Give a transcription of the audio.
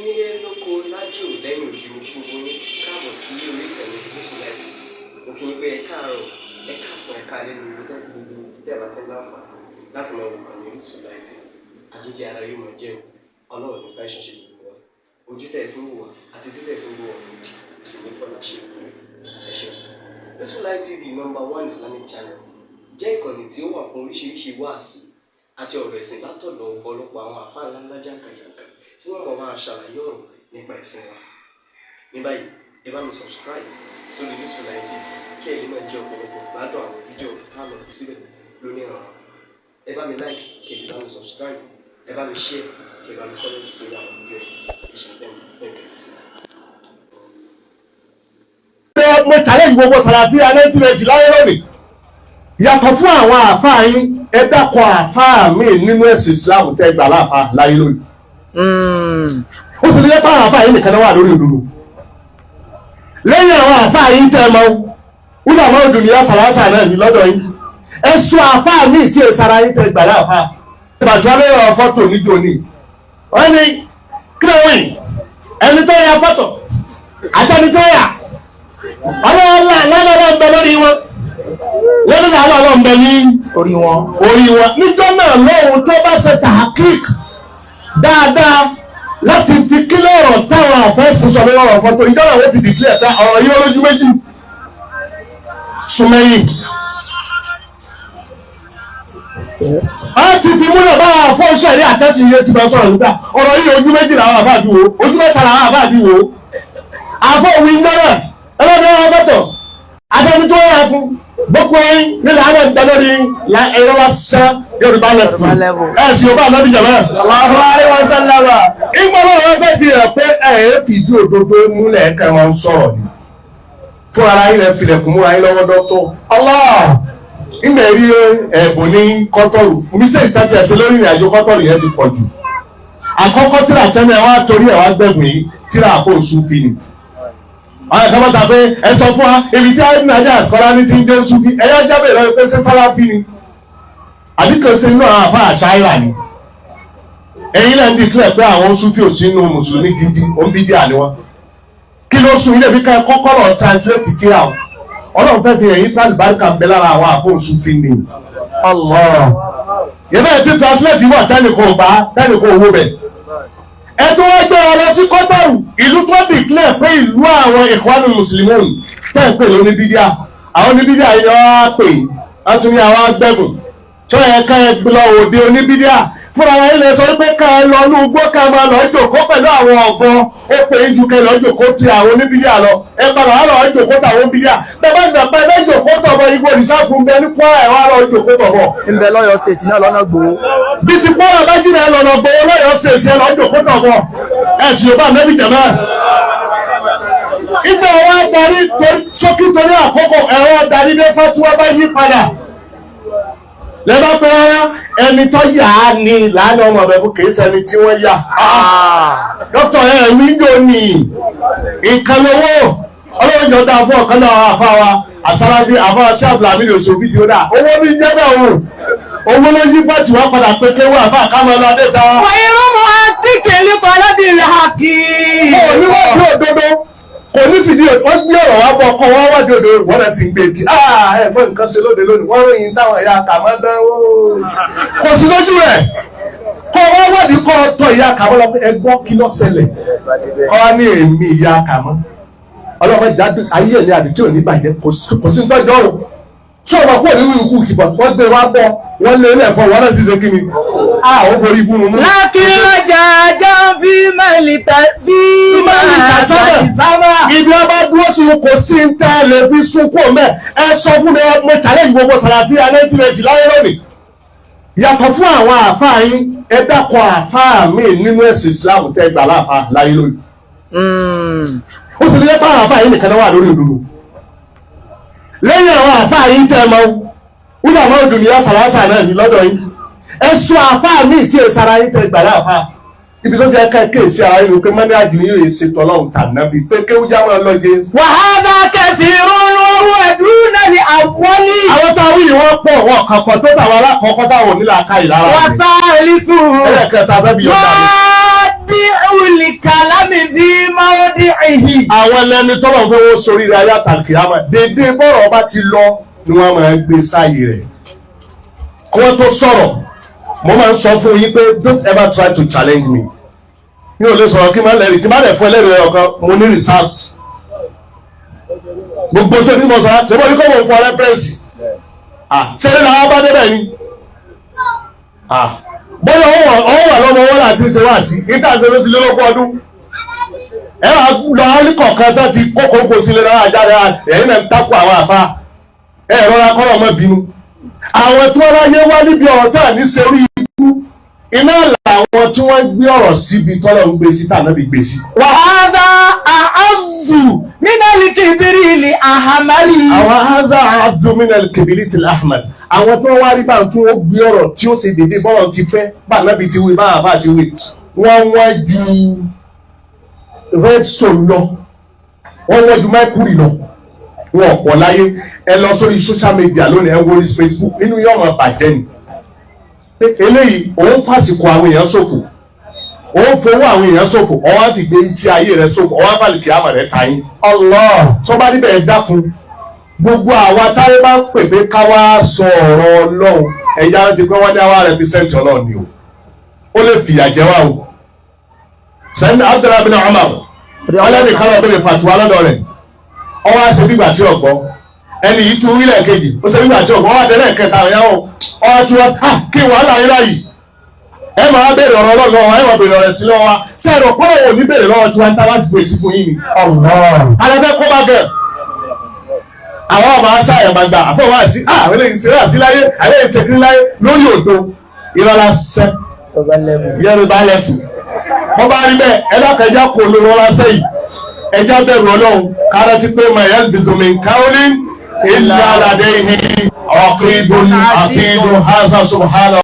Nílé lóko lájò lẹ́yìn òdì, mo kí gbogbo yín káàbọ̀ sí orí ìkànnì Gúúsù Láìtì. Mo kí yín pé ẹ káàárọ̀, ẹ káàsán, ẹ káalẹ́ ní ibi tẹ́ gbogbo tẹ́ bá ti ń láǹfààní láti máa wò kànnì Orísun Láìtì. Àjíjẹ ara yóò máa jẹun, Ọlọ́run ní fẹ́ ṣiṣẹ́ gbogbo wa. Ojú tẹ́ ẹ fi ń wò wá àti tí tẹ́ ẹ fi ń wò wá òdì kò sì ní fọlá ṣe ìpínlẹ̀. Ẹ ṣeun. Orísun Light TV, number one Islamic channel, jẹ́ ìkànnì tí ó wà fún oríṣiríṣi wáàsí àti ọ̀rọ̀ ẹ̀sìn látọ̀dọ̀ ọ̀pọ̀lọpọ̀ àwọn àfáà ńláńlá jàǹkànjàǹkàn tí wọ́n mọ̀ máa ṣàlàyé ọ̀rọ̀ nípa ẹ̀sìn wa. Ní báyìí, ẹ bá mi subscribe sórí Orísun Light TV kí ẹ lè máa jẹ ọ̀pọ̀lọpọ̀ gbádùn àwọn fídíò tá a lọ fi síbẹ̀ lónìí ọ̀rọ̀. Ẹ bá mi like, kí ẹ sì bá mi subscribe, ẹ bá mi share, kí ẹ bá mi comment sórí àwọn fídíò yìí. Ẹ ṣe bẹ́ẹ̀ bẹ́ẹ̀ kẹ́tì sí. Mo challenge gbogbo sàlàfíà 1990 láyé lónìí. Yàtọ̀ fún àwọn àáfàá yín, ẹ dákọ̀ àáfàá míì nínú ẹ̀sìn Islam tẹ́ gbà láàfáà láyé lónìí. Ó sì lè jẹ́ pé àwọn àáfàá yín nìkan náà wà lórí òdodo. Lẹ́yìn àwọn àáfàá yín tẹ́ ẹ mọ́ wúlò àwọn òdùnìyà sàlásà náà ní lọ́dọ̀ yín, ẹ sọ àáfàá míì tí ẹ sara yín tẹ́ gbà láàfáà. Ìbàtí wọn lè fọ́tò níjó ní wọ́n ní kí ló wí, ẹni tó ya fọ́tò àtẹni tó yà, ọlọ́ọ̀lá lọ́nà ń bẹ lórí wọn, wọ́n ní làwọn ọlọ́ọ̀ ń bẹ ní orí wọn. Orí wọn. Níjọ́ náà lóhun tó bá ṣe tàkík dáadáa láti fi kílẹ̀ ọ̀rọ̀ táwọn àfẹ́sùn sọ lórí ọ̀rọ̀ fọ́tò ìjọ́ náà, wọ́n ti dìgbìlẹ̀ pé ọ̀rọ̀ yìí olójú méjì súnmẹ́yìn. A ti fi múlẹ̀ bá àwọn afọ́nṣẹ́ ní àtẹ́sí iye tí wọ́n sọ̀rọ̀ nípa ọ̀rọ̀ yìí, ojú méjì làwọn àfáà fi wò ó, ojú mẹ́ta làwọn àfáà fi wò ó. Àfọ́ òwì ń gbọ́dọ̀ ẹlọ́dún ọ̀rọ̀ fọ́tò àtẹni tó yà fún gbogbo yín nílẹ̀ àwọn ìgbà lórí ẹ̀rọ lásán Yorùbá lẹ́fù ẹ̀ sì Yorùbá lọ́bí jẹ̀mọ́. Allahu alaihi wasallam. Ìgbà wọn wọn fẹ́ fi hàn pé ẹ̀ ẹ́ fìdí òdodo múlẹ̀ ẹ̀ka wọn sọ̀rọ̀ ni fún ara yín lẹ filẹ̀kùn múra yín lọ́wọ́ dọ́tọ̀. Allah ìgbà rí ẹ̀bùn ní kọ́tọ́rù, mistake tàti ẹ̀sẹ̀ lórí ìrìn àjò kọ́tọ́rù yẹn ti pọ̀ jù. Àkọ́kọ́ tíra tẹ́lẹ̀ wá torí ẹ̀ wá gbẹ̀gùn yìí, tíra àkóso fi ni àwọn ẹ̀ka bọ́ta pé ẹ sọ fún wa ibi tí nàìjíríà àsìkọ́lá ní ti ń jẹ́ sufi, ẹ̀yà jábẹ̀ lọ pé ṣé sáláfì ni àbí kò sí inú àwọn àfa àṣàyà ni. Ẹ̀yin lẹ́yìn declare pé àwọn sufi ò sí inú mùsùlùmí gidi, òǹbídíà ni wọ́n. Kí ló sún ilé bí ká kọ́kọ́ lọ translate tíra o? Ọlọ́run fẹ́ fi ẹ̀yìn pálí báríkà ń bẹ lára àwọn àfọ sufi ni. Allah yẹ́bẹ̀ tí translate wà tẹ́nìkan ò bá tẹ́nìkan owó bẹ̀. Ẹ tó wá gbé wọn lọ sí kọ́tàrù, ìlú tó declare pé ìlú àwọn Ikhwanul Muslimun tẹ́ ń pè lóní bídíà. Àwọn oníbídíà yìí wọ́n á pè wọ́n tún ní àwọn agbẹ́gùn tó yẹ ká ẹ lọ òde oníbídíà fúnra wọn ilẹ̀ sọ pé ká ẹ lọ inú igbó, ká máa lọ jòkó pẹ̀lú àwọn ọ̀gbọ́n. Ó pè é ju ká ẹ lọ jòkó ti àwọn oníbídíà lọ. Ẹ padà wá lọ jòkó tàwọn oníbídíà. Bẹ́ẹ̀ bá gbà pé ẹ jòkó tọ̀bọ̀ igbó ìsáfún bẹ ní Kwara, ẹ wá lọ jòkó tọ̀bọ̀. Ń bẹ lọ́yọ̀ State náà lọ́nà gbòó. Bí ti Kwara bá jìnnà, ẹ lọ́nà gbowó lọ́yọ̀ State, ẹ lọ jòkó tọ̀bọ̀. Ẹ sì yóò bá mẹ́bí jẹ̀mẹ́. Ìgbà wa darí sókí torí àkókò ẹ̀rọ darí dé fatuwa bá yí padà lẹ́bàá pé rárá, ẹni tó yà á ní làánà ọmọ ọ̀bẹ fún, kìí ṣẹni tí wọ́n yà. Dókítà ẹ̀ wíńdò ní nǹkan lówó ọlọ́run jọ dáa fún ọ̀kan náà àfa wa àsáráfí àfa ṣáàbù àmì òṣòfin tí ó dà owó ní jẹ́ bẹ́ẹ̀ o, owó ló yí fàtìwá padà pé kéwọ́ àfa àkámọ́ ọlọ́dẹ ta. Wàyírùmù àtìkè lípa aládìrẹ àkì. Kò ní wájú òdodo, kò ní fìdí wọ́n gbé ọ̀rọ̀ wá bọ̀ ọkọ̀ wọ́n wájú òdodo, wọ́n rẹ̀ sì ń gbé kí ẹ mọ nǹkan ṣe lóde lónìí, wọ́n ròyìn táwọn ẹ̀yà kàmọ́ dán ó kò sí lójú rẹ̀ kọ́ wọ́n wádìí kọ́ tọ́ ìyá kàmọ́ lọ pé ẹ gbọ́ kí ló ṣẹlẹ̀, kọ́ wá ní èmi ìyá kàmọ́ ọlọ́mọ ìjà ayé ẹ̀mí àdìtí ò ní bàjẹ́, kò sí nítọ́jọ́ o tí ọmọ kúrò nínú ikú kìbọ̀ wọ́n gbé wá bọ̀ wọ́n lé ilé ẹ̀fọ́ wọn náà sì ṣe kí ni a ò forí ibú mu. Lákìlọ́jà ajá fi máìlì ta fi máìlì tà sábà. Ibi wọn bá dúró sí kò sí ń tẹ́ lè fi sunkún mẹ́. Ẹ sọ fún mi, mo challenge gbogbo sàlàfíà 1990 láyé lónìí. Yàtọ̀ fún àwọn àáfàá yín, ẹ dákọ̀ àáfàá míì nínú ẹ̀sìn Islam tẹ́ gbà láàfáà láyé lónìí. Ó sì lè jẹ́ pé àwọn àáfàá yín nìkan náà wà lórí òdodo. Lẹ́yìn àwọn àáfàá yín tẹ́ ẹ mọ́ wúlò àwọn òdùnìyà sàlásà náà ní lọ́dọ̀ yín, ẹ sọ àáfàá míì tí ẹ sara yín tẹ́ gbà láàfáà. Ibi tó jẹ́ ká kéèsì ara yìí ni pé mọ́níhàjù yìí yóò ṣe tọ́lọ́hún tànàbí pé kéwú já máa lọ jẹ. وهذا كثير وهو دون الأول. Àwọn táwọn yìí wọ́n pọ̀, wọn kàn pọ̀ tó tàwọn alákọ̀ọ́kọ́ táwọn onílà ká ìlara rẹ̀. وثالث Ẹlẹ́kẹta fẹ́ bí ọ̀dà mi. واضع الكلام في موضعه. Àwọn ẹlẹ́ni tọ́lọ̀ fẹ́ wọ́n sórí rẹ̀ ayé àtàkì àmọ́ dédé bọ́rọ̀ bá ti lọ ni wọ́n máa ń gbé sáàyè rẹ̀. Kí wọ́n tó sọ̀rọ̀, mo máa ń sọ fún yín pé don't ever try to challenge me. Mi ò lè sọ̀rọ̀ kí n má lẹ́rìí. Tí n bá lẹ̀ fún ẹlẹ́rìí ọ̀kan, mo ní research. Gbogbo tó ní mo sọ, ṣé mo ní kó mo fọ reference? Ṣé ní làwọn bá débẹ̀ ni? Bóyá ọwọ́ wà lọ́mọ wọn láti ṣe wá sí níta ṣe ló ti lé lọ́pọ̀ ọdún. Ẹ wà lọ alíkọ̀ọ̀kan tó ti kókó sílẹ̀ náà jáde, ẹ̀yìn náà ń takò àwọn àfa. Ẹ rọra kọ́rọ̀ mọ́ bínú. Àwọn tí wọ́n ráyé wá níbi ọ̀rọ̀ tá à ní serú ikú iná làwọn tí wọ́n gbé ọ̀rọ̀ síbi tọ́lọ̀ ń gbé sí tànà bí gbé sí. وهذا أعز من الكبر الأحمر. Àwọn hadha a'adhu min al-kibrit al-ahmar, àwọn tí wọ́n wá rí báwọn tí wọ́n gbé ọ̀rọ̀ tí ó ṣe dédé bọ́rọ̀ ti fẹ́ bá nábì ti wí bá àbá ti wí, wọ́n wọ́n ju redstone lọ, wọ́n wọ́n ju mercury lọ. Wọn ọ̀pọ̀ láyé. Ẹ lọ sórí social media lónìí, ẹ wo orí Facebook, inú yóò máa bàjẹ́ ni pé eléyìí òun fàsìkò àwọn èèyàn ṣòfò, òun fowó àwọn èèyàn ṣòfò, ọwọ́ á fi gbé tí ayé rẹ̀ ṣòfò, ọwọ́ á fàlìkì àmọ̀ rẹ̀ tayín. Allah. Tó bá níbẹ̀, ẹ dákun, gbogbo àwa táyé bá ń pè pé ká wá sọ ọ̀rọ̀ Ọlọ́run, ẹ̀yà ti pé wọ́n ní àwa represent Ọlọ́run ni o, ó lè fìyà jẹ wá o. Sẹ́ni Abdullahi bin Umar ọlẹ́nì kan lọ bẹ̀rẹ̀ fàtúwà lọ́dọ̀ rẹ̀, ọwọ́ á ṣe bígbà tí ọ̀gbọ́. Ẹni yìí tún wílẹ̀ kejì, ó ṣe bígbà tí ọ̀gbọ́. Ọwọ́ àdẹ́lẹ̀ kẹta ọ̀yáwó ọwọ́ tí wọ́n kí wàhálà yín láyìí. Ẹ máa bèèrè ọ̀rọ̀ Ọlọ́run lọ́wọ́, ẹ máa bèèrè ọ̀rọ̀ ẹ̀sìn lọ́wọ́ wa. Ṣé ẹ̀rọ pọ́nrọ̀ wò ní bèèrè lọ́wọ́ tí wọ́n ń ta láti fèsì fún yín ni? Allah. Alẹ́fẹ́ kó bá gẹ̀ àwọn ọmọ asá ẹ̀ máa gbà àfọwọ́ àti àwọn eléyìí ṣe àti láyé, àwọn eléyìí ṣe kiri láyé lórí òdo ìrọ̀lá sẹ́ Yorùbá lẹ́fù. Wọ́n bá rí bẹ́ẹ̀, ẹ dákun, ẹja kò ló lọ́la sẹ́yìn, ẹja bẹ̀rù Ọlọ́run kára ti pé ma yalfizu min qawlin illa ladayhi raqibun atidun. Haza subhanahu.